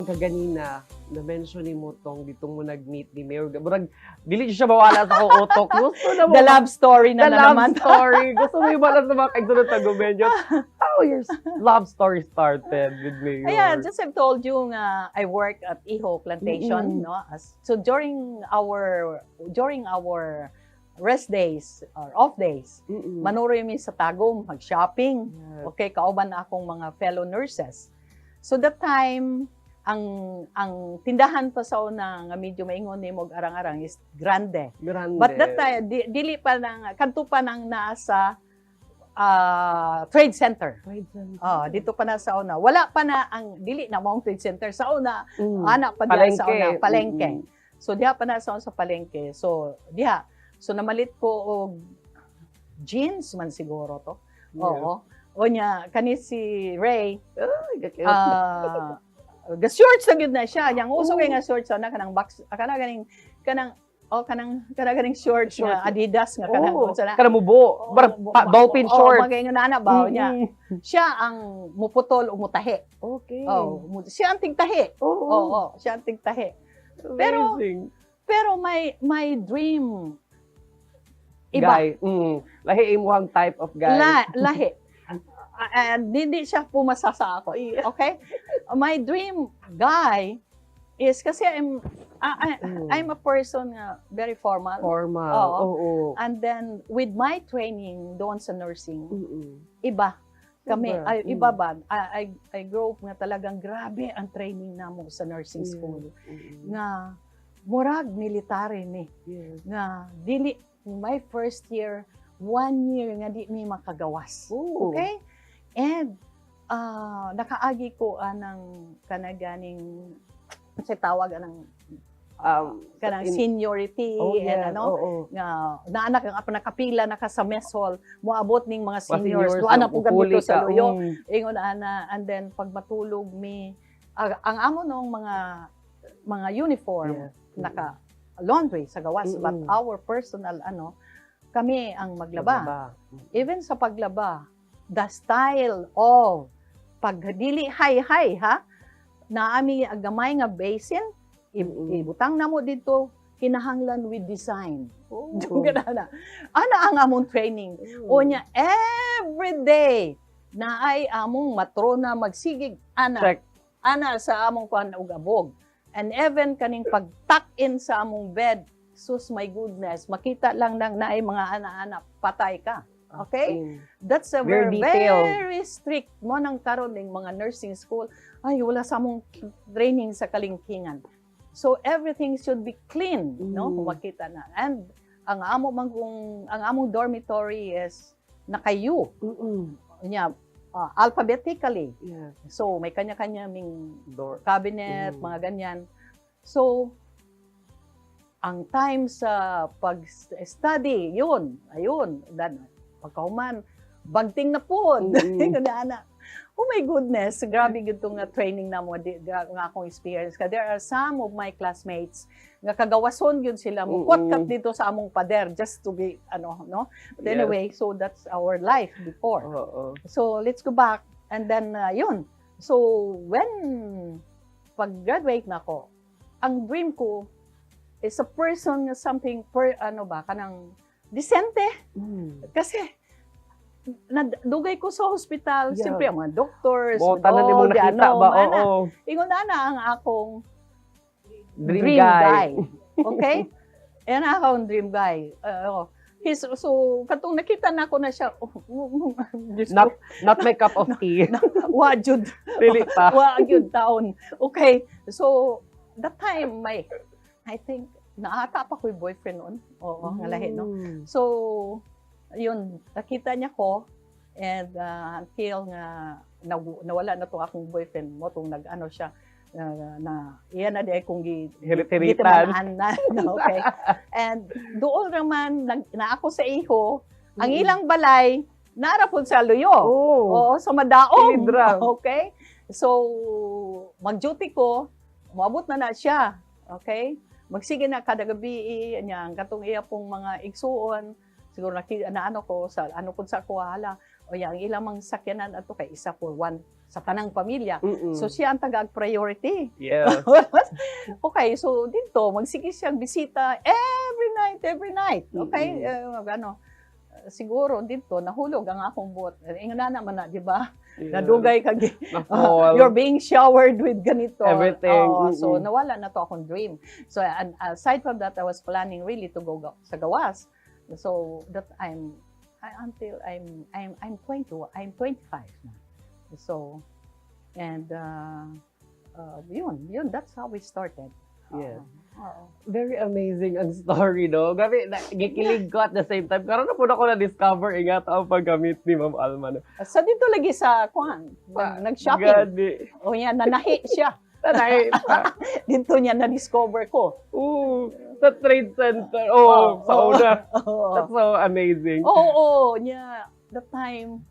Kaganina, na-mention nimo tong dito mo nag-meet ni Mayor. Murag, dili siya mawala sa akong utok. Gusto na mo The love story na the na love naman. Story. Gusto mo iwala sa mga kaigsoon Tagumenyos. How your love story started with Mayor? Ayan, just I've told you nga I work at Iho Plantation, no? So during our rest days or off days, manuroy mi sa Tagum mag-shopping. Okay, kauban akong mga fellow nurses. So that time, ang tindahan pa sa una nga medyo maingon nimo og arang-arang is Grande. Grande. But that time, dili pa nang kadto pa nang naa sa trade center. Trade center. Oh, dito pa na sa una. Wala pa na ang dili na maong trade center sa una. Ana pa diha sa Palengke. Una, palengke. So diha pa na sa palengke. So diha. So namalit ko og jeans man siguro to. Oo. O nya kani si Ray, Ay, ka-cute. Ga shorts na gyud na siya. Yang uso kay nga shorts na kanang box, kana ganing kanang oh kanang ganing shorts Shorts. nga Adidas nga kanang unsa na. Kanang mubo. Barang dolphin short. Oh, mga na ba niya. Siya ang muputol o mutahi. Oh, siya ang tigtahi. Oo, siya ang tigtahi. Amazing. Pero my dream iba. Guy. Lahi imuhang type of guy. Lahi. And hindi siya pumasa sa ako. Okay? My dream guy is kasi I'm a person nga very formal. Formal. Oo. Oo. And then with my training doon sa nursing, iba kami. Iba. Ay, iba ba? I grew up nga talagang grabe ang training namo sa nursing school. Nga murag military ni nga dili my first year, one year nga di mi makagawas. Okay? And nakaagi ko anang kanaganing sa tawag anang kanang seniority and ano nga naanak ang apa nakapila na ka sa mess hall, moabot ning mga seniors, seniors, duha na po pupuli dito sa ka. Luyo. Ingon ana, and then pag matulog mi, ang amo nung mga uniform naka laundry sa gawas, but our personal ano, kami ang maglaba. Maglaba. Even sa paglaba, the style of pag dili hay hay ha, naami ang gamay nga basin, ibutang namo dito, kinahanglan with design. Na. Ana ang among training. Unya every day na ay among matrona magsigig ana Check. Ana sa among kuan og abog. And even kaning pag-tuck in sa among bed, sus my goodness, makita lang nang naay mga ana-ana, patay ka. Okay? That's a Very very, detailed. Very strict mo nang karon ning mga nursing school. Ay, wala sa among training sa kalingkingan. So everything should be clean, no? Kung makita na. And ang amo man kung ang among dormitory is naka-U. Nya, alphabetically. So may kanya-kanya ming Door. Cabinet, mga ganyan. So ang time sa pag-study, yun, ayun, dan pagkahuman, bagting na po. Na. Oh my goodness, grabe gyud nga training na mo, nga akong experience. Ka there are some of my classmates nga kagawason gyud sila mo cut dito sa among pader just to be ano, no? But anyway, so that's our life before. Oo. So let's go back and then yun. So when pag-graduate na ako, ang dream ko is a person nga something per ano ba kanang disente kasi nadugay ko sa hospital, siyempre ang mga doctors, Mo tanan nimo all the nakita ano, ba? ana. Oo. Ingon na ang akong dream, dream guy. Guy. Okay? Yan ang akong dream guy. So, katong nakita na ako na siya, oh, Diyos ko, Not my cup of tea. Wa jud, Dili pa. Wa jud taon. Okay, so, that time, may, I think, naata pa ko'y boyfriend noon. Oo, nga lahi, no? So, yun, nakita niya ko, and until nga nawala na to akong boyfriend mo, tong nag-ano siya, na iyan na di kung Hirit-hiritan. gitiman na, no, okay. And doon naman, na ako sa iho, ang ilang balay, nara po sa Luyo. Oh. Oo, sa Madaong. Kilid ra. Okay? So, mag-duty ko, moabot na na siya. Okay? Magsige na kada gabi, eh, niya, ang katong iya pong mga igsuon, siguro na ano ko, sa ano po sa kuhala, o yang ilang mga sakyanan ato kay isa for one Sa tanang pamilya. So siya ang tagag priority. Okay, so dito magsige siyang bisita every night, every night. Okay? Eh, ano, siguro dito nahulog ang akong buot. Ingon na naman na, di ba? Nadugay kag Na-fall. You're being showered with ganito. Everything. Oo, so nawala na to akong dream. So and aside from that, I was planning really to go sa gawas. So that I'm I, until I'm 20, I'm 25 na. So and yun, that's how we started. Oo. Very amazing ang story, no? Grabe, gikilig ko at the same time. Karon na pud ako na-discover ingat ang paggamit ni Ma'am Alma, no? Sa dito lagi sa kuan, nag-shopping. Gani. O yan, nanahi siya. Tanay pa. Dito niya na-discover ko. Ooh, sa trade center. Oh, sa una. That's so amazing. Oo, niya, the time,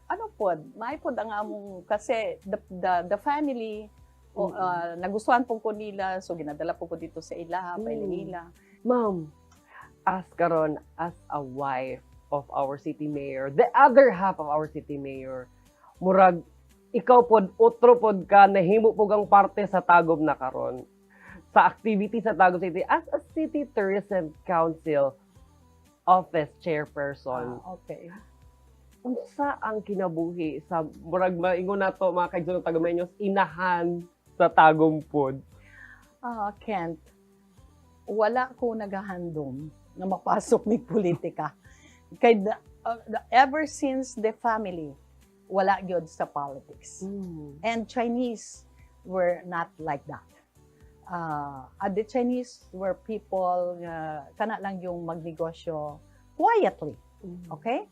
ano pod, may pod ang among, kasi the family, o, nagustuhan po ko nila, so ginadala po ko dito sa ilaha, pa ila. Ma'am, as karon as a wife of our city mayor, the other half of our city mayor, murag ikaw pod otro pod ka nahimo pud ang parte sa Tagum na karon sa activity sa Tagum City as a City Tourism Council Office Chairperson. Unsa ang kinabuhi sa murag maingon nato, mga kaigsoon ng Tagumenyos, inahan sa Tagum pod? Ah, Kent, wala ko nagahandom na mapasok ni politika. Kay ever since the family, wala gyud sa politics. And Chinese were not like that. The Chinese were people kana lang yung magnegosyo quietly. Okay?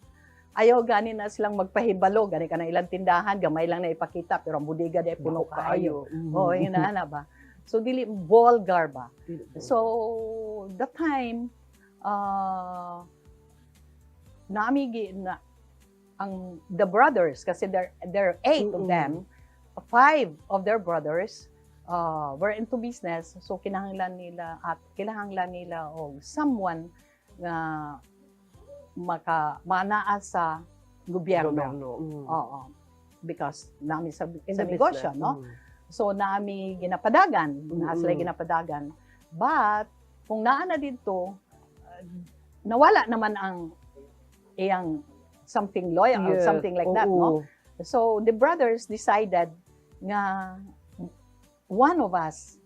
Ayaw gani na silang magpahibalo, gani ka na ilang tindahan, gamay lang na ipakita, pero ang bodega di puno kaayo. Oo, yun na, ana ba? So, dili vulgar ba? So, the time, nami na, ang the brothers, kasi there are eight of them, five of their brothers were into business, so kinahanglan nila og someone nga maka manaa sa gobyerno. Gobyerno. Oo. Because nami sa, In sa the negosyo, business. No? So naami ginapadagan, naa sila ginapadagan. But kung naa na dito, nawala naman ang iyang something loyal or something like that, no? So the brothers decided nga one of us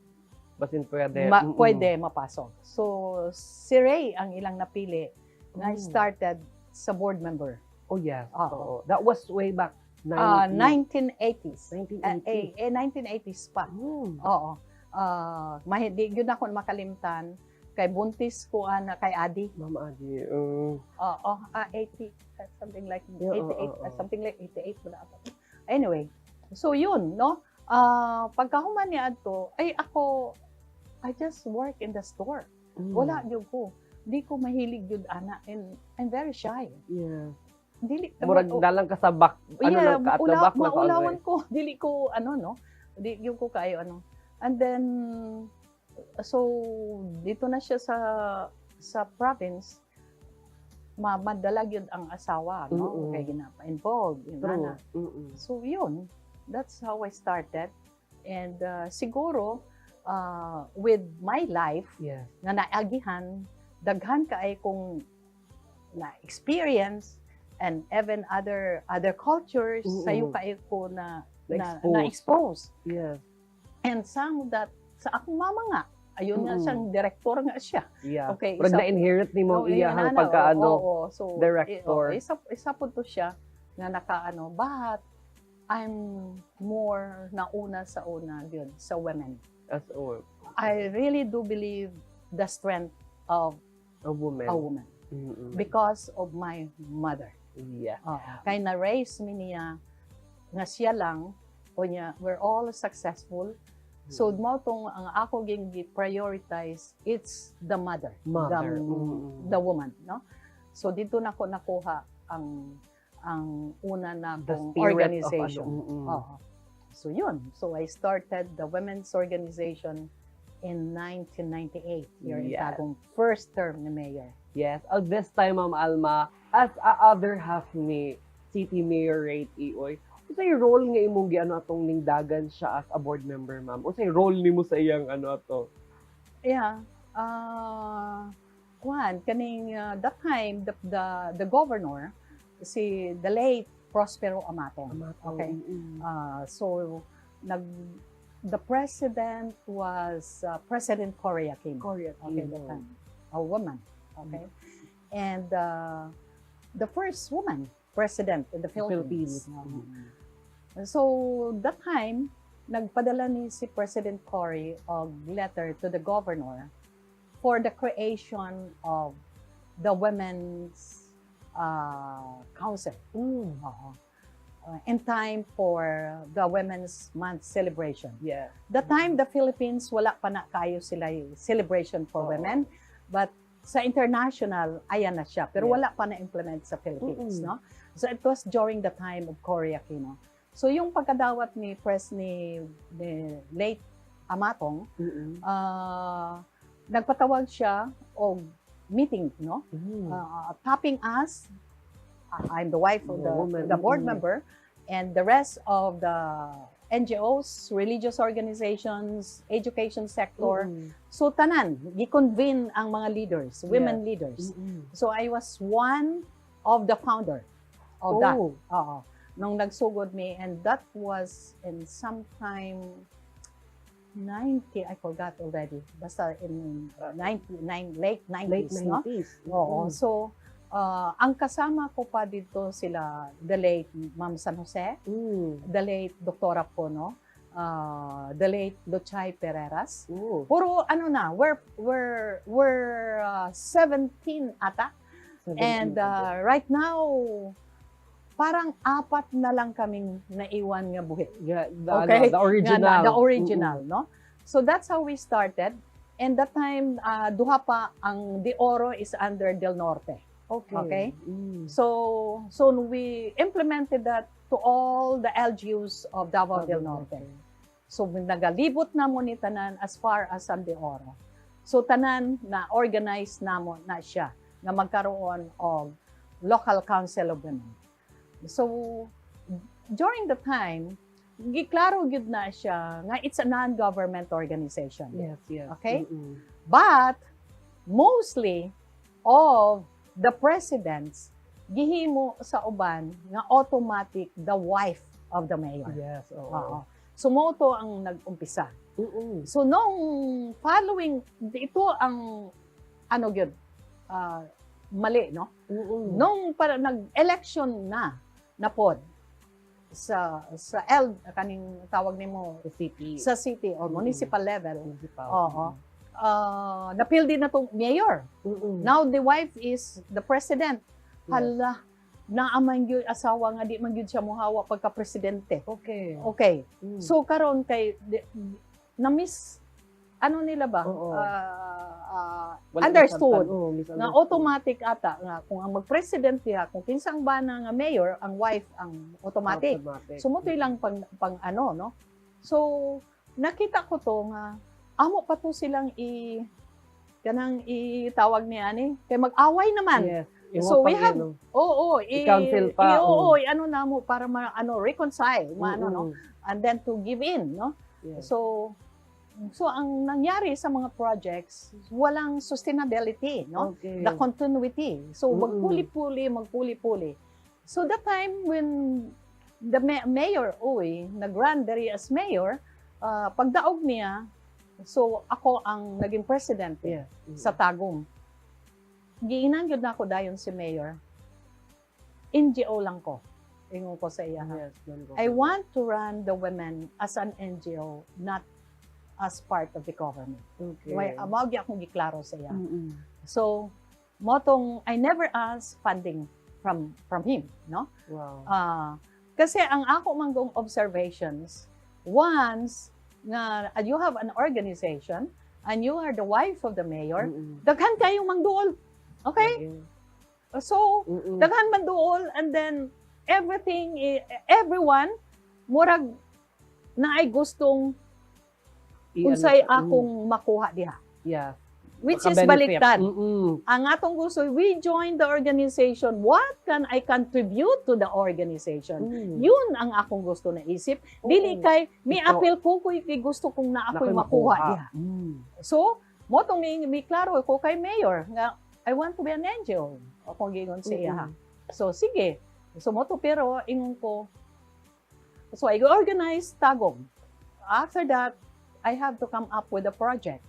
Basin pwede. Pwede mapasok. So si Ray ang ilang napili nga started sa board member. Oh, yes. Oo. Oo. That was way back 90, 1980s. 1980. Eh, 1980s pa. Oo. Di gyud ako makalimtan kay buntis ko ana kay Adi. Mama Adi. Oo, 80 something like 88, oo, oo. Something like 88 wala ata. Anyway, so yun, no? Pagkahuman ni adto, ay ako, I just work in the store. Wala gyud ko. Di ko mahilig gyud ana and I'm very shy. Dili Murag dalang ka sa back, ano lang ka, at the back lang ka maulawan always. Ko. Dili ko ano, no. Di yung ko kayo ano. And then so dito na siya sa province, madala gyud ang asawa, no? Kay ginapa-involved yun True. ana. So yun, that's how I started. And siguro with my life nga naagihan, daghan kaay kong na experience and even other cultures, sayo kaay ko na Na-expose. Na-expose. And some of that sa akong mama nga, ayun nga siyang director nga siya. Okay, Murag na-inherit nimo ang Oo, yun iyahang na, pagkaano. Oo. So, director. Oo, isa po to siya nga nakaano, but I'm more nauna sa una yun, sa women. As a, I really do believe the strength of a woman. A woman because of my mother. Oo. Kay na-raise mi niya nga siya lang o niya, we're all successful. So mao tong ang ako ging prioritize, it's the mother, Mother. The, the woman, no? So dito na ko nakuha ang una na The kong spirit organization. of ano. Oo. So yun. So I started the women's organization in 1998 here in Tagum, first term ni Mayor. Yes. This time, Ma'am Alma, as a other half ni City Mayor Ray T. Uy, Unsay role nga imong giano atong ningdagan siya as a board member, ma'am? Unsay role nimo sa iyang ano ato? Yeah. Kuan, kaning that time the governor, si the late Prospero Amatong. Okay. So the president was President Cory Aquino. Cory. Okay, that time. A woman. Okay. And the first woman president in the Philippines. Philippines. Oo. So, that time, nagpadala ni si President Cory og letter to the governor for the creation of the Women's Council. Oo. In time for the Women's Month celebration. The time the Philippines, wala pa na kayo sila yung celebration for Oo. Women. But sa international, ayan na siya. Pero wala pa na-implement sa Philippines, no? So it was during the time of Cory Aquino. So yung pagkadawat ni late Amatong, nagpatawag siya og meeting, no? Topping us, I'm the wife of The woman. the board member, and the rest of the NGOs, religious organizations, education sector. So tanan, gi-convene ang mga leaders, women leaders. So I was one of the founder of that. Oo. Nung nagsugod mi, and that was in sometime 90, I forgot already. Basta in 99, late 90s, Late no? 90s. Oo. So, ang kasama ko pa dito sila, the late Ma'am San Jose, the late Doktora Puno, the late Luchay Pereras. Puro ano na, we're 17 ata. 17. And right now, parang apat na lang kaming naiwan nga buhi. Yeah, the, Okay. ano, the original. Nga na, the original, no? So that's how we started. And that time, duha pa, ang De Oro is under Del Norte. Okay. So we implemented that to all the LGUs of Davao del Norte. So nagalibot na mo ni tanan as far as San de Oro. So tanan na organize namo na siya nga magkaroon og local council of women. So during the time, giklaro gyud na siya nga it's a non-government organization. Okay? But mostly of the presidents gihimo sa uban nga automatic the wife of the mayor. Yes, oo. Oo. So mao to ang nag-umpisa. So nung following ito ang ano gyud mali, no? Nung para nag-election na na pod sa L kaning tawag nimo The city. Sa city or municipal level. Municipal. Oo. Napildi na tong mayor. Now the wife is the president. Hala, naa man gyud asawa nga di man gyud siya muhawa pagka presidente. Okay. So karon kay na miss ano nila ba? Oo. Ah, Wala understood. nasabtan. Oo, Nga misunderstood. Automatic ata nga kung ang magpresident diha, kung kinsang bana nga mayor, ang wife ang automatic. Automatic. So mo lang pang ano, no? So nakita ko to nga amo pa to silang i kanang itawag ni ani kay mag-away naman. Yes. Imo So, we pang ano, Oo, i I-counsel pa, oo, i-ano na mo para ma, ano, reconcile, maano, no? And then to give in, no? So ang nangyari sa mga projects, walang sustainability, no? The continuity. So magpuli-puli, magpuli-puli. So that time when the mayor Uy nag-run diri as mayor, pagdaog niya, so ako ang naging president sa Tagum. Giingnan gyud na ako dayon si mayor. NGO lang ko. Ingon ko sa iya. Yes, non-government. I want to run the women as an NGO, not as part of the government. Way mao gyud akong giklaro sa iya. So, mao tong I never ask funding from him, no? Ah, kasi ang ako manggong observations, once nga you have an organization and you are the wife of the mayor, daghan kayong mangduol. Okay? So, daghan manduol and then everything, everyone murag naay gustong I-ano unsay siya. Akong makuha diha. Which is Maka-benefit. Baliktad. Ang atong gusto, we join the organization. What can I contribute to the organization? Yun ang akong gusto na isip. Dili kay mi Ikaw- apil ko kay gusto kong na ako'y Nako'y makuha diha. So, mao tong mi klaro ko kay mayor nga I want to be an NGO. Akong giingon sa iya. So sige. So mao to, pero ingon ko, so I organize Tagum. After that, I have to come up with a project.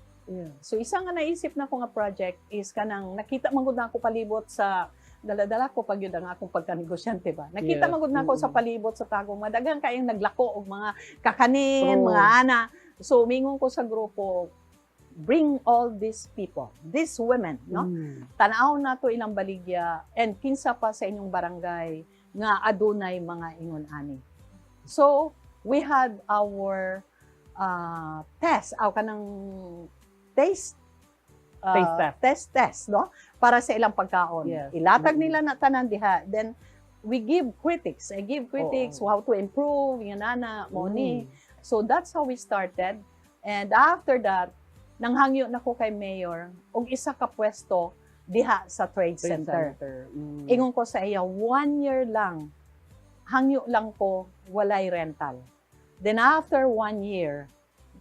So isa nga naisip na ko nga project is kanang nakita man gud na ako palibot sa dala-dala ko pag yun ang akong pagkanegosyante ba. Nakita man gud na ako sa palibot sa Tagum, madaghan kayong naglako og mga kakanin, mga ana. So mingon ko sa grupo, bring all these people, these women, no? Tanaw nato ilang baligya and kinsa pa sa inyong barangay nga adunay mga ingon ani. So we had our test, aw kanang taste Taste test. Test test, no? Para sa ilang pagkaon. Ilatag nila na tanan diha. Then we give critics. I give critics how to improve, yun ana, mo ni. So that's how we started. And after that, nanghangyo na ko kay mayor og isa ka pwesto diha sa trade Trade center. Center. Ingon ko sa iya, one year lang, hangyo lang ko, walay rental. Then after one year,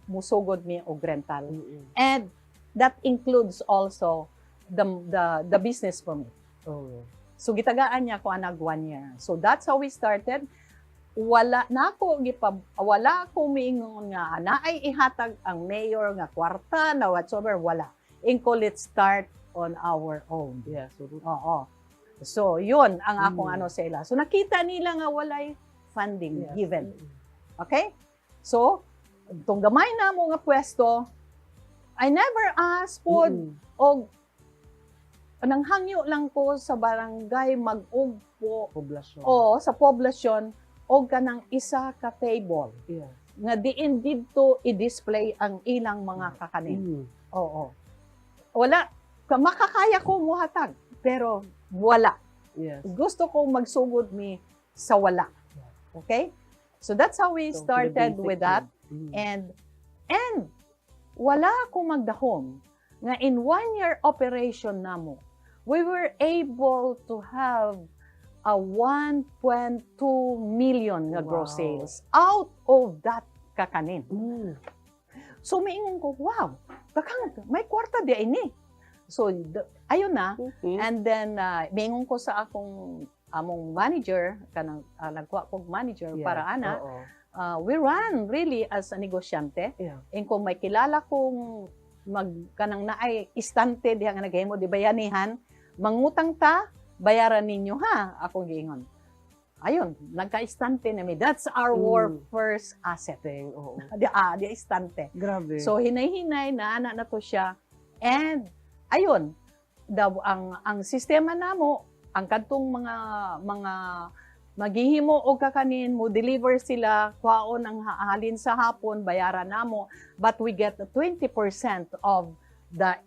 musugod mi og rental. And that includes also the business permit. So gitagaan niya ko anag one year. So that's how we started. Wala na ako gipa, wala ko miingon nga naay ihatag ang mayor nga kwarta na whatsoever, wala. Inko, let's start on our own. So, Oo. So yun ang akong ano sa ila. So nakita nila nga walay funding given. Okay? So, itong gamay na mo nga pwesto, I never asked pod og nanghangyo lang ko sa barangay mag-ugpo Poblasyon. O sa poblasyon og kanang isa ka table nga diin didto i-display ang ilang mga kakanin. Oo. Wala makakaya ko muhatag pero wala. Gusto ko magsugod mi sa wala. Okay? So that's how we So, to the started basic with that. yun. And wala akong magdahom nga in one year operation namo, we were able to have a 1.2 million nga gross sales out of that kakanin. So miingon ko, "Wow, daghang may kwarta di ini." So ayun na, and then miingon ko sa akong among manager, kanang nagkuha kog manager para ana, we run really as a negosyante. And kung may kilala kong mag kanang naay istante diha nga naghimo di bayanihan, mangutang ta, bayaran ninyo ha, akong giingon. Ayun, nagka-istante na mi. That's our first asset. Thing, oo. Di istante. Grabe. So hinay-hinay na ana na to siya. And ayun, ang sistema namo, ang kadtong mga maghihimo og kakanin mo deliver sila, kwaon ang halin sa hapon, bayaran namo, but we get 20% of the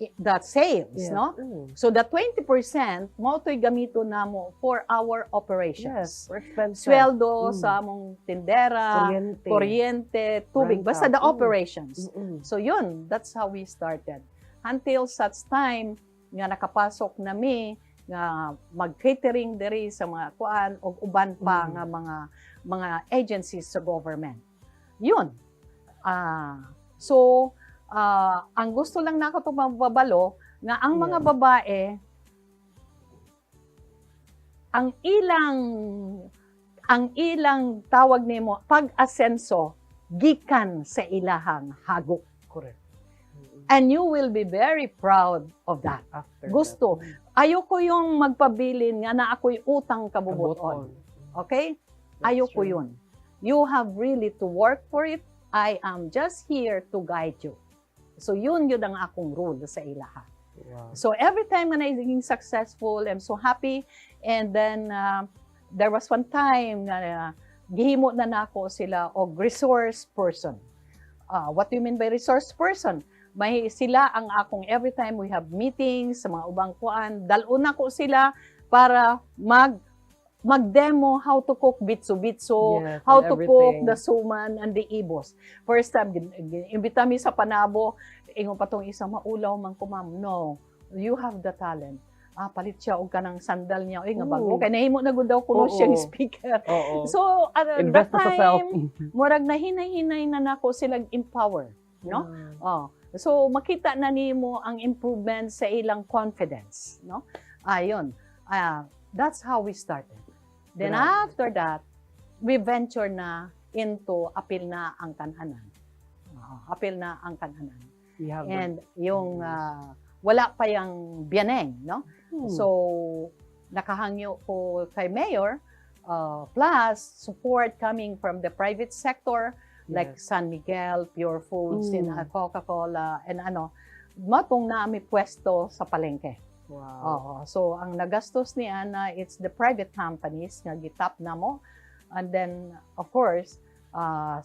sales, no? So the 20% mao to'y gamito namo for our operations. For expenses. Sweldo sa among tindera, Kuryente. Kuryente, tubig, Rental. Basta the operations. So yun, that's how we started. Until such time nga nakapasok na mi nga mag-catering diri sa mga kuan og uban pa nga mga agencies sa government. Yun. So ang gusto lang nako to mababalo nga ang mga babae, ang ilang tawag nimo pag-asenso gikan sa ilahang hago. Correct. And you will be very proud of that. After Gusto. that. Ayoko yung magpabilin nga na ako'y utang kabubuton. Kabuton. Okay? That's Ayoko true. Yun. You have really to work for it. I am just here to guide you. So yun ang akong rule sa ilaha. So every time when I naging successful, I'm so happy. And then there was one time na gihimo na nako sila og resource person. What do you mean by resource person? May sila ang akong every time we have meetings sa mga ubang kuan, dal-on nako sila para mag Mag-demo how to cook bitso-bitso, how and to cook everything. The suman and the ibos. First time, imbita mi sa Panabo, ingon pa tong isa, "Maulaw man ko, ma'am." "No, you have the talent." Ah, palit siya og kanang sandal niya. Uy, nga bago. Kay nahimo na gud daw kuno Oo. Siyang speaker. Oo. So, Invest that na sa self. Time, murag nahinay-hinay na nako silang empower. No? Oh. So makita na nimo ang improvement sa ilang confidence, no? Ayon. Ah, that's how we started. Then Grabe. After that, we venture na into apil na ang Kananan. Oo, apil na ang Kananan. We have the- And yung wala pa yung Bianeng, no? So nakahangyo ko kay Mayor, plus support coming from the private sector like San Miguel, Pure Foods, and Coca-Cola, and ano, matong naami pwesto sa palengke. Oo. So, ang nagastos ni ana, it's the private companies nga gitap namo. And then, of course,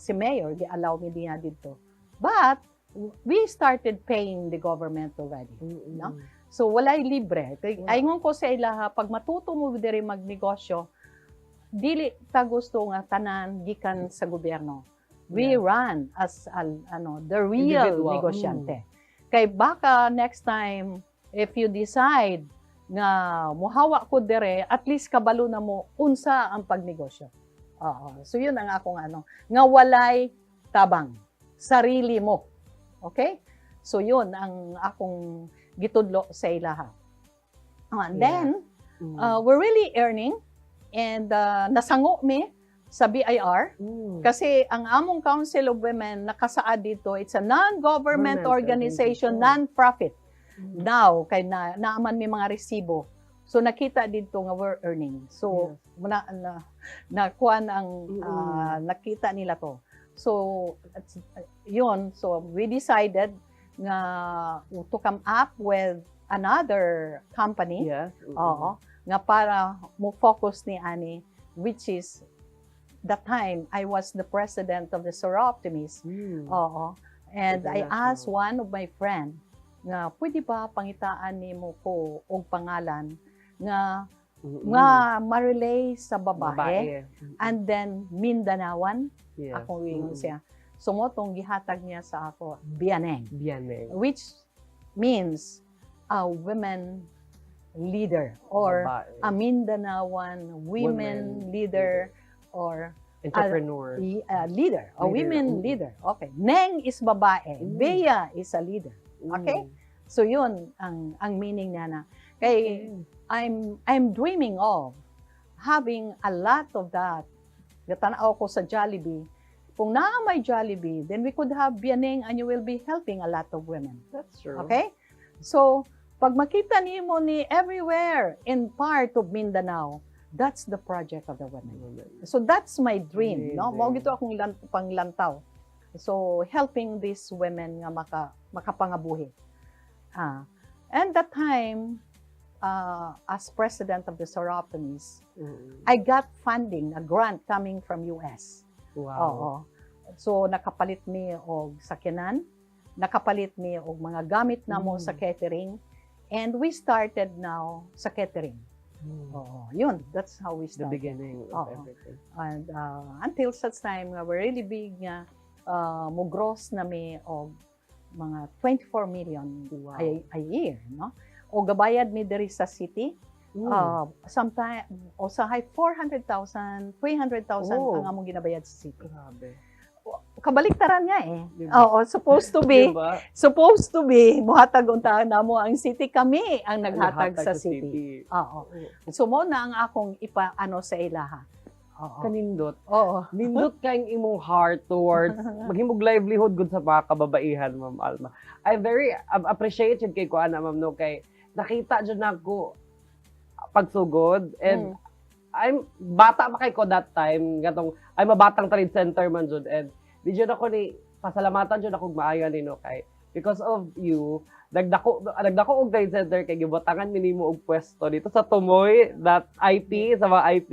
si Mayor, gi-allow mi niya dito. But we started paying the government already. No? So, walay libre. Kay Aingon ko sa ilaha, pag matuto mo diri magnegosyo, dili ta gusto nga tanan gikan sa gobyerno. We run as ano, the real Individual. Negosyante. Kay baka next time if you decide nga muhawa ko dire, at least kabalo na mo unsa ang pagnegosyo. Oo. So yun ang akong ano, nga walay tabang. Sarili mo. Okay? So yun ang akong gitudlo sa ilaha. And then, we're really earning and nasango mi sa BIR kasi ang among Council of Women nakasaad dito, it's a non-government Government organization, organization. Non-profit. Now, kay na naaman mi mga resibo. So nakita dito nga we're earning. So na kuan ang nakita nila to. So yun, so we decided nga to come up with another company. Oo. Nga para mo focus ni ani, which is the time I was the president of the Soroptimist. Oo. And I asked International. One of my friend nga pwede ba pangitaan nimo ko og pangalan nga nga ma-relay sa babae, and then Mindanaoan akong ingon siya. So mo tong gihatag niya sa ako, Bianeng, Bianeng. Which means a women leader or Babae. A Mindanaoan women Women leader or Entrepreneur. Leader, a Leader, women leader. Okay. Neng is babae, Bea is a leader. Okay? So yun ang meaning niya na. Kay I'm dreaming of having a lot of that. Gatanaw ko sa Jollibee. Kung naa may Jollibee, then we could have Bianeng and you will be helping a lot of women. That's true. Okay? So, pag makita nimo ni everywhere in part of Mindanao, that's the project of the women. Women. So that's my dream, no? Mao Amazing. gito akong panglantaw. So helping these women nga makapangabuhi. Ah. And that time, as president of the Soroptimist, I got funding, a grant coming from US. Oo. So nakapalit mi og sakyanan, nakapalit mi og mga gamit namo sa catering, and we started now sa catering. Oo, yun, that's how we The started. Beginning of Oo. Everything. And until such time nga we're really big nga mo gross na mi og mga 24 million a year, no? O gabayad mi diri sa city, sometime usahay 400,000, 300,000 ang among ginabayad sa city. Grabe. Kabaliktaran nga eh. Diba? Oo, supposed to be, Diba? Supposed to be muhatag unta namo ang city, kami ang naghatag sa city. Oo. So mo na ang akong ipa ano sa ilaha. Oo. Kanindot. Oo. Nindot kayong imong heart towards maghimog livelihood gud sa mga kababaihan, Ma'am Alma. I very appreciate jud kay ko ana, ma'am, no, kay nakita jud nako pagsugod and I'm bata pa kay ko that time gatong I'm a batang trade center man jud and di jud ako ni pasalamatan jud ako maayo nino kay because of you nagdako og trade center kay gibutangan mi nimo og pwesto dito sa Tumoy that IP sa mga IP.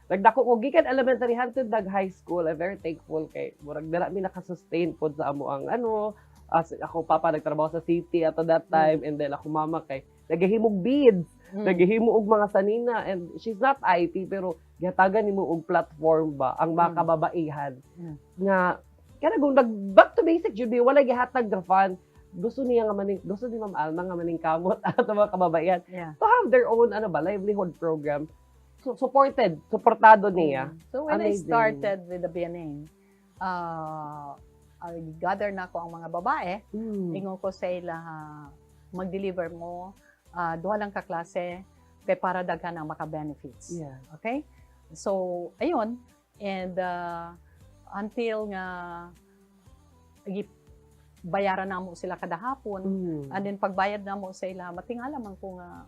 Nagdako ko gikan elementary hangtod nag high school. I'm very thankful kay murag dira mi nakasustain pod sa amo ang ano, as ako papa nagtrabaho sa city ato that time and then ako mama kay Nagahimog beads, nagahimo og mga sanina, and she's not IT pero gihatagan nimo og platform ba ang mga kababaihan nga kana kung nag back to basic jud, wala gihatag nga fund, gusto niya nga maning gusto ni Ma'am Alma nga maningkamot ato mga kababaihan to have their own ano ba livelihood program, so, supported suportado niya. So when I Amazing. Started with the BNA, I gather na ko ang mga babae. Ingon ko sa ila, mag-deliver mo, duha lang ka klase, kay para daghan ang maka-benefits. Okay? So, ayun. And until nga bayaran na mo sila kada hapon, and then pagbayad na mo sa ila, matingala man ko nga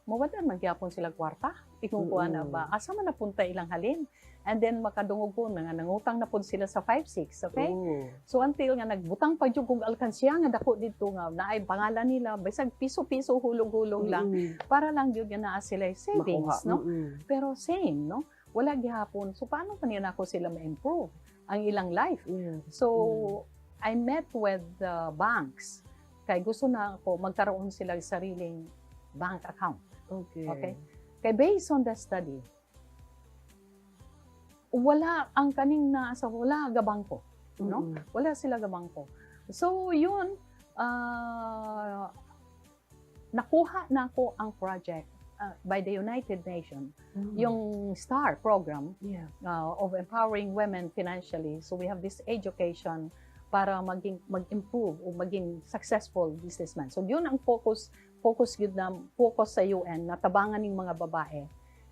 mawad-an man gyapon sila kwarta. Ingon ko ana ba, asa man napunta ilang halin? And then makadungog ko nga nangutang na pud sila sa 5-6, okay? Oh. So until nga nagbutang pa jud kog alkansya nga dako dito nga naay pangalan nila, bisag piso-piso, hulog-hulog lang para lang gyud nga naa sila savings, Makuha. No? Pero same, no? Wala gihapon. So paano pa niya nako sila ma-improve ang ilang life? So I met with the banks kay gusto na ako magkaroon sila og sariling bank account. Okay. Kay based on the study, wala ang kaning nasa wala gabangko, no? Wala sila gabangko. So yun, nakuha na ako ang project by the United Nations, yung STAR program of empowering women financially. So we have this education para maging mag-improve o maging successful businessman. So yun ang focus focus yun na focus sa UN na tabangan ng mga babae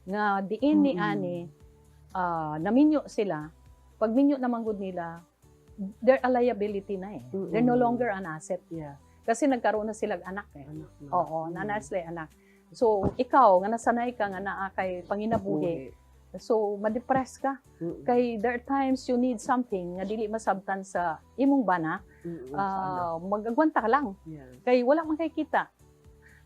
nga diin ni ani naminyo sila. Pag minyo naman gud nila, they're a liability na eh. They're no longer an asset. Kasi nagkaroon na sila anak eh. Anak na. Oo, naa sila anak. So ikaw nga nasanay ka nga naa kay panginabuhi, so ma-depress ka. Kay there are times you need something nga dili masabtan sa imong bana, Sa anak. Mag-agwanta ka lang. Kay wala man kay kita.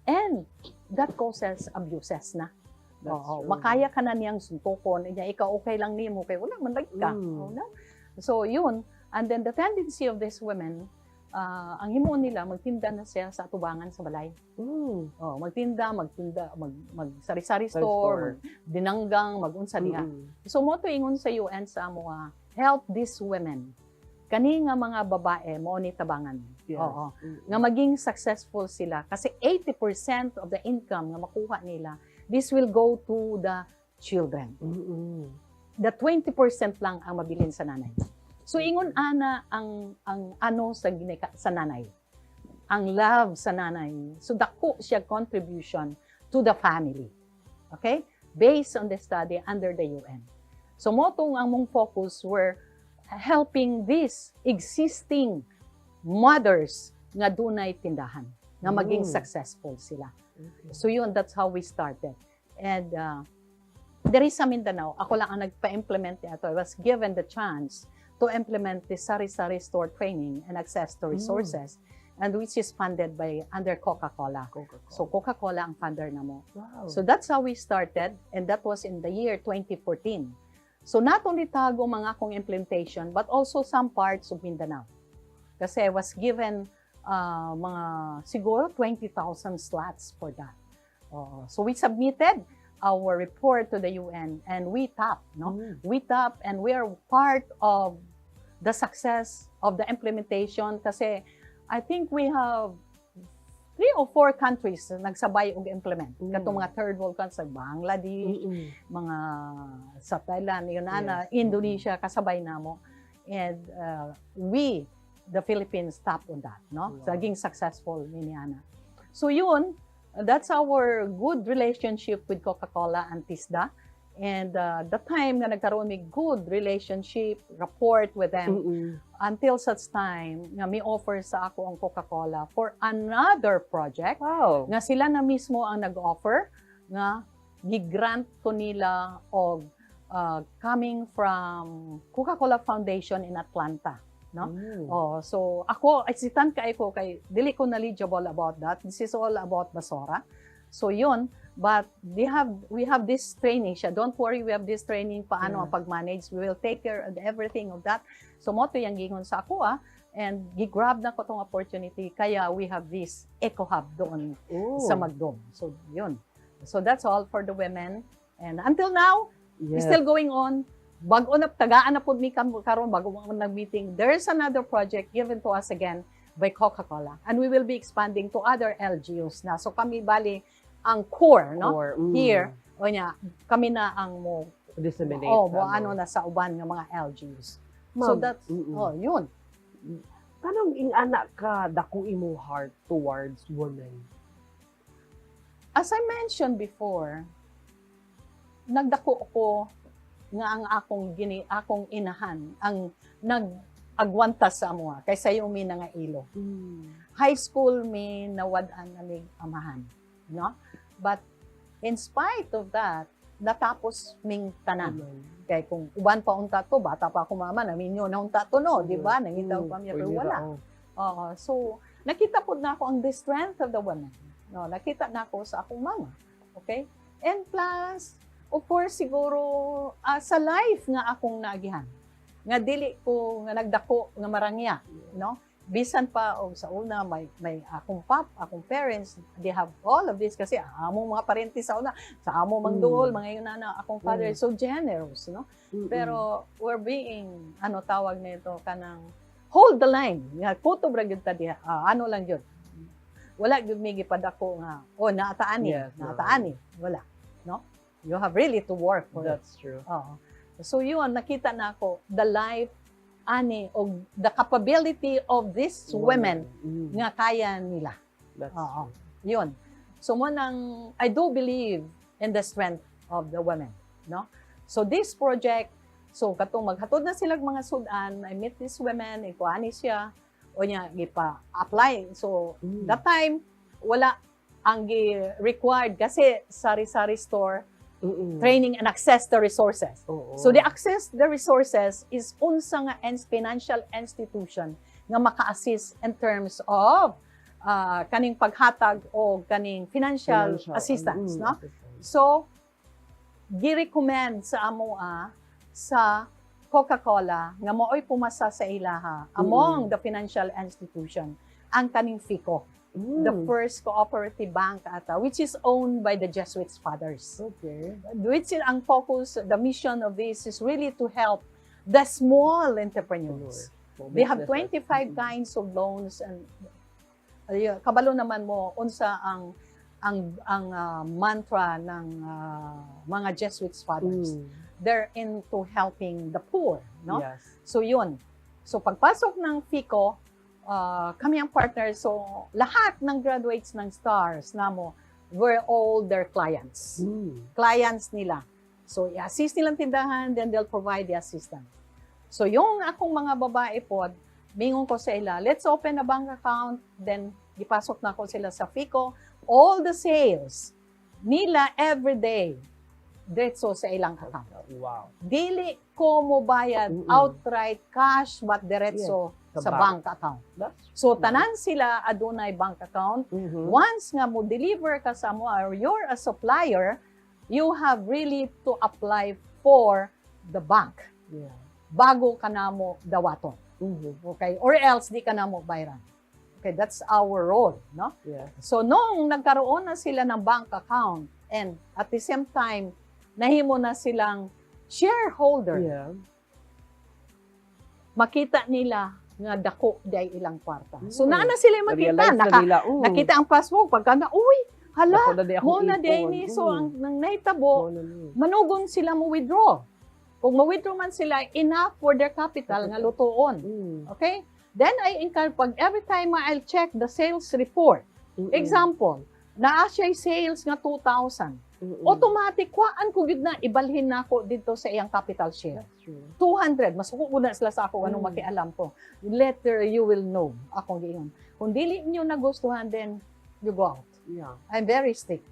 And that causes abuses na. That's Oo, true. Makaya ka na niyang suntukon, niya ikaw okay lang nimo kay wala man lagi ka. Oo, no? So yun, and then the tendency of these women, ang himuon nila, magtinda na siya sa atubangan sa balay. Oh, magtinda, magtinda, mag sari-sari Sari store, store. Mag dinanggang, magunsa diha. So mo to ingon sa UN sa amo nga, help these women. Kani nga mga babae mo ni tabangan. Oo. Nga maging successful sila kasi 80% of the income nga makuha nila, this will go to the children. The 20% lang ang mabilin sa nanay. So ingon ana ang ano sa ginika, sa nanay. Ang love sa nanay. So dako siya contribution to the family. Okay? Based on the study under the UN. So mo tong ang mong focus were helping these existing mothers nga dunay tindahan nga maging successful sila. So yun, that's how we started. And there is sa Mindanao, ako lang ang nagpa-implement nito. I was given the chance to implement the sari-sari store training and access to resources, and which is funded by under Coca-Cola. Coca-Cola. So Coca-Cola ang funder na mo. So that's how we started, and that was in the year 2014. So not only Tagum ang akong implementation, but also some parts of Mindanao. Kasi I was given mga siguro 20,000 slots for that. Oo. So we submitted our report to the UN and we top, no? We top and we are part of the success of the implementation kasi I think we have three or four countries na nagsabay og implement. Katong mga third world countries like Bangladesh, mga sa Thailand, yun na, Indonesia, kasabay namo. And we, the Philippines, top on that, no? So, naging successful ni ana. So yun, that's our good relationship with Coca-Cola and TISDA. And the time nga nagkaroon may good relationship, rapport with them, until such time nga may offer sa ako ang Coca-Cola for another project nga sila na mismo ang nag-offer nga gi-grant ko nila og coming from Coca-Cola Foundation in Atlanta, no? Oh, so ako hesitant kay ko kay dili ko knowledgeable about that. This is all about Basora. So yun, but they have we have this training siya. Don't worry, we have this training paano ang pag-manage. We will take care of everything of that. So mo to yung gingon sa ako ah. And gi-grab na ko tong opportunity, kaya we have this eco hub doon sa Magdum. So, yun. So, that's all for the women. And until now, still going on. Bago na, tagaan na po mi karon bago mo nag-meeting. There's another project given to us again by Coca-Cola. And we will be expanding to other LGUs na. So kami bali ang core, no? Or, Here, o niya, kami na ang mo disseminate oh, sa mo ano na sa uban ng mga LGUs. So Ma'am, that's oh, yun. Kanang ingana ka dako imo heart towards women? As I mentioned before, nagdako ko nga ang akong gini akong inahan ang nag-agwanta sa amoa kay sayo mi nga ilo. High school mi nawad-an na mig amahan, no? But in spite of that, natapos ming tanan. Kay kung uban pa unta to, bata pa ako mama, naminyo na unta to, no, di ba? Nangita pa niya pero Pwede wala. ra, oh. Oo. So, nakita po na ako ang the strength of the women. No, nakita na ako sa akong mama. Okay? And plus, of course, siguro sa life nga akong naagihan. Nga dili ko nga nagdako nga marangya, no? Bisan pa og sa una may akong pap, akong parents, they have all of this kasi among mga parente sa una, sa amo mang duol, mga yun na akong father so generous, no? Pero we're being, ano tawag nito, kanang hold the line. Nga kutob ra gyud ta diha. Ano lang gyud. Wala gyud may gipadako nga oh naataan ni, naataan ni. Wala, no? You have really to work for it. That's true. Oo. So yun, nakita na ako the life ani o the capability of these women nga kaya nila. That's Oo. true. Yun. So mo nang I do believe in the strength of the women, no? So this project, so katong maghatod na sila mga sudan, I meet these women, ikuani siya, o niya gipa-apply. So that time wala ang gi-required kasi sari-sari store training and access the resources. So the access the resources is unsa nga financial institution nga maka-assist in terms of kaning paghatag o kaning financial Financial, assistance, no? assistance. So gi-recommend sa amoa sa Coca-Cola nga mao'y pumasa sa ilaha among the financial institution ang kaning FICO, the first cooperative bank ata, which is owned by the Jesuits fathers, which is ang focus, the mission of this is really to help the small entrepreneurs. Small They have businesses. 25 kinds of loans and kabalo naman mo unsa ang mantra ng mga Jesuits fathers. They're into helping the poor, no? Yes. So yun. So pagpasok ng FICO, kami ang partner. So lahat ng graduates ng STARS namo were all their clients. Clients nila. So i-assist nilang tindahan, then they'll provide the assistance. So yung akong mga babae po, mingon ko sa ila, "Let's open a bank account." Then gipasok na ko sila sa FICO. All the sales nila every day, diretso sa ilang account. Dili ko mo bayad outright cash but diretso sa bank account. That's So tanan sila adunay bank account. Once nga mo deliver ka sa mo or you're a supplier, you have really to apply for the bank bago ka namo dawaton. Okay? Or else di ka namo bayaran. Okay, that's our role, no? Yeah. So nung nagkaroon na sila ng bank account and at the same time nahimo na silang shareholder, makita nila nga dako diay ilang kwarta. So naa na sila makita, Na-realize na nila. Nakita ang passbook pagka na, uy, hala, Dako na di akong mo na di ipon. ni. So ang nang nahitabo, Mo na ni. Manugon sila mo withdraw. Kung mo-withdraw man sila, enough for their capital nga lutuon. Okay? Then I encourage, pag every time I'll check the sales report. Example, naa siya sales nga 2,000. Automatic, kuhaan ko gyud na, ibalhin na ako dito sa iyang capital share. That's true. 200, masuko ko na sila sa ako, anong makialam ko. Later, you will know. Akong giingon. Kung dili niyo nagustuhan, then you go out. I'm very strict.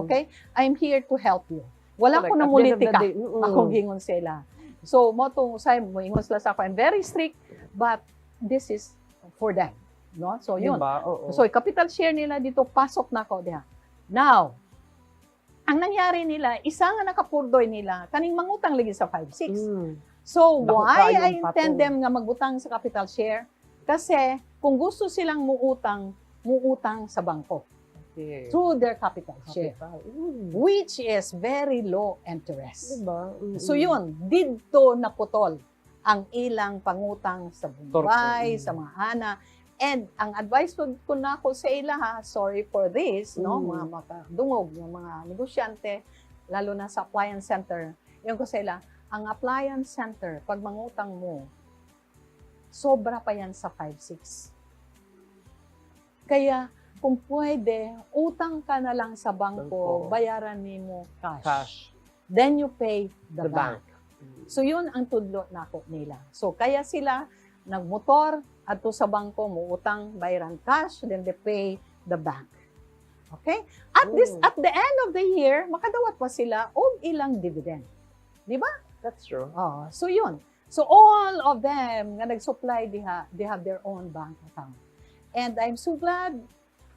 Okay? I'm here to help you. Wala ko Correct. na At the end of the mulitika. day, Akong giingon sila. So, mo tong say mo ingon sila sa ako, I'm very strict, but this is for them. No? So, yun. Diba? Oo. So, capital share nila dito, pasok na ako diha. Now, ang nangyari nila, isa nga nakapurdoy nila, kaning mangutang lagi sa 5-6. So, Dako why kayong I intend patong. Them nga magbutang sa capital share? Kasi kung gusto silang muutang, muutang sa bangko through their capital share, Capital. Which is very low interest. Diba? So yun, didto naputol ang ilang pangutang sa Bombay, Torto. Sa mga ana. And ang advice ko na ako sa ila ha, sorry for this, no, mga makadungog ng mga negosyante, lalo na sa appliance center. Yung ko sa ila, ang appliance center, pag mangutang mo, sobra pa yan sa 5-6. Kaya, kung pwede, utang ka na lang sa bangko, Bangko. Bayaran nimo cash. Cash. Then you pay the The bank. bank. So yun ang tudlo nako nila. So kaya sila nagmotor adto sa bangko, muutang, bayaran cash, then they pay the bank. Okay? At the end of the year, makadawat pa sila og ilang dividend. That's true. Oh, so yun. So all of them nga nag-supply diha, they have their own bank account. And I'm so glad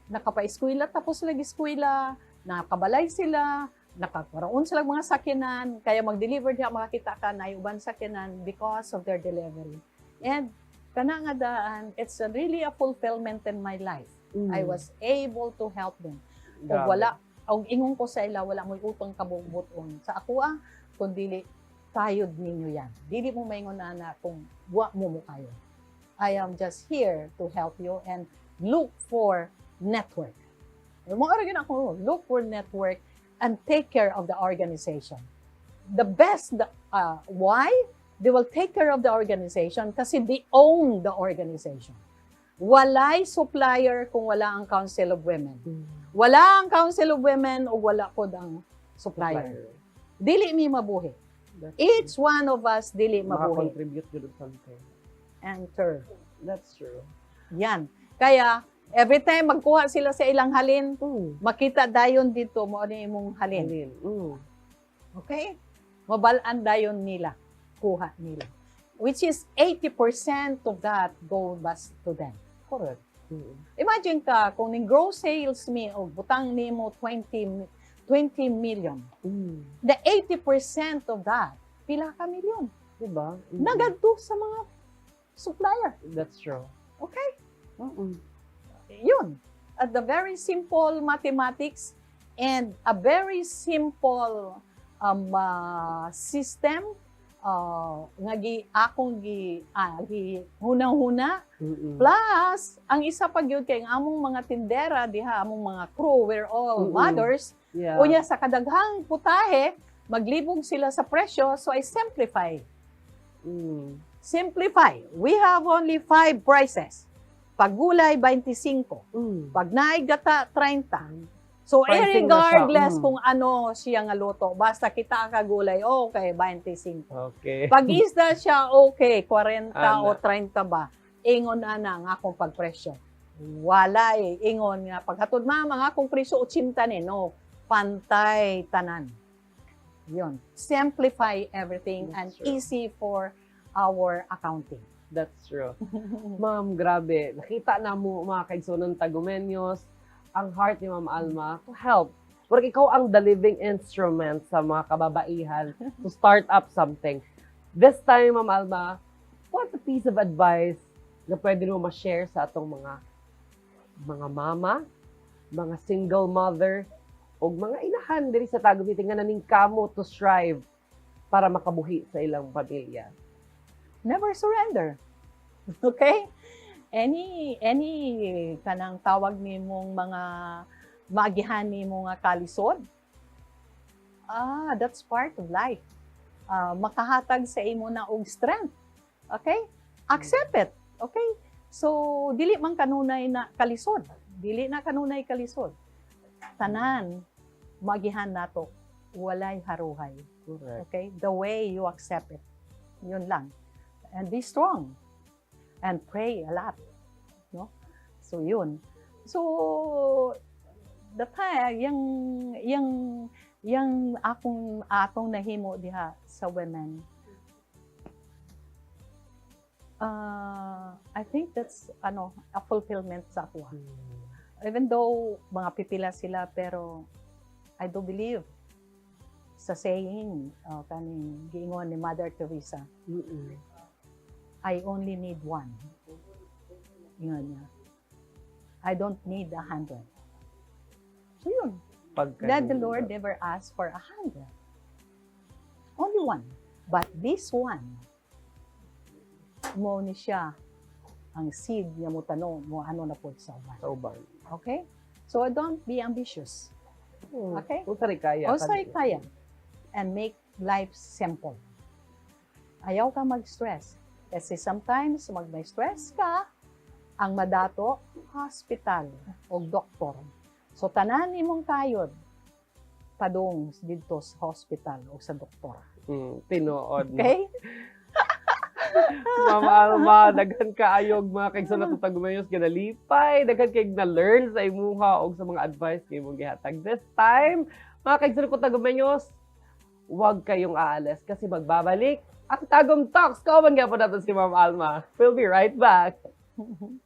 nakapa-eskwela, tapos sila eskwela, nakabalay sila, nakakaroon sila mga sakyanan, kaya mag-deliver diha, makakita ka na uban sakyanan because of their delivery. And kana nga daan, it's really a fulfillment in my life. I was able to help them. Og Grabe. Wala, og ingon ko sa ila, wala mo'y utang kabubuton sa ako ah, kundi kayod ninyo yan. Dili mo maingon ana kung wa mo mo kayo. I am just here to help you and look for network. Mo ara gyud ako, look for network and take care of the organization. The best, why? They will take care of the organization kasi they own the organization. Walay supplier kung wala ang Council of Women. Wala ang Council of Women o wala pod ang supplier. Supplier. Dili mi mabuhi. That's Each one of us, dili mabuhi. Maka-contribute jud og something. Enter. That's true. Yan. Kaya, every time magkuha sila sa ilang halin, makita dayon dito mo ano imong halin. Halin. Okay? Mabalaan dayon nila. Kuha nila. Which is 80% of that go bas to them. Correct. Imagine ka, kung ning gross sales mi o butang nimo 20 million. The 80% of that, pila ka milyon? Diba? Nagadto sa mga supplier. That's true. Okay? Yun. At the very simple mathematics and a very simple system nga gi akong gi hunang-huna. Plus ang isa pa gyud kay ang among mga tindera diha, among mga crew, we're all mothers. Unya sa kadaghang putahe, maglibog sila sa presyo, so I simplify. Simplify. We have only five prices. Pag gulay, 25. Pag naay gata, 30. So, Pricing na siya. Regardless kung ano siya nga luto, basta kita ka gulay, okay, 25. Pag isda siya, okay, 40 Ana. O 30 ba. Ingon na na ang akong pagpresyo. Wala eh. Ingon nga, paghatod, ma'am, ang akong presyo 80 ni. No, pantay tanan. Yun. Simplify everything That's and true. Easy for our accounting. That's true. Ma'am, grabe. Nakita na mo, mga kaigsunan Tagumenyos, ang heart ni Ma'am Alma to help. Murag ikaw ang the living instrument sa mga kababaihan to start up something. This time, Ma'am Alma, what's a piece of advice na pwede mo ma-share sa atong mga mama, mga single mother, o mga inahan diri sa Tagum City nga naningkamo to strive para makabuhi sa ilang pamilya? Never surrender. Okay? Any kanang tawag nimong mga maagihan nimo nga kalisod. Ah, that's part of life. Ah, makahatag sa imo na og strength. Okay? Accept it. Okay? So, dili man kanunay na kalisod. Dili na kanunay kalisod. Tanan maagihan nato, walay haruhay. Correct. Okay? The way you accept it. Yun lang. And be strong. And pray a lot. No? So, yun. So, the time, yung akong, atong nahimo diha sa women, I think that's, ano, a fulfillment sa ako. Even though mga pipila sila, pero I do believe sa saying kaning giingon ni Mother Teresa, "I only need one." Ingon niya, "I don't need 100." So yun. Pagka That the Lord never asked for 100. Only one. But this one, mo ni siya ang seed niya mo tanong mo ano na po sa uban. Sa uban. Okay? So don't be ambitious. Okay? Kung sa kaya. Also kaya. And make life simple. Ayaw ka mag-stress. Kasi sometimes, mag may stress ka, ang madato, hospital o doktor. So, tanan imong kayod, padung didto sa hospital o sa doktor. Tinuod. No? Okay? Ma'am Alma, daghan kaayog, mga kaigsoon nato Tagumenyos, ganalipay, daghan kay na-learn sa imuha og sa mga advice kay imong gihatag. This time, mga kaigsoon ko Tagumenyos, huwag kayong aalis kasi magbabalik ang Tagum Talks. Kauban gyapon nato si Ma'am Alma. We'll be right back.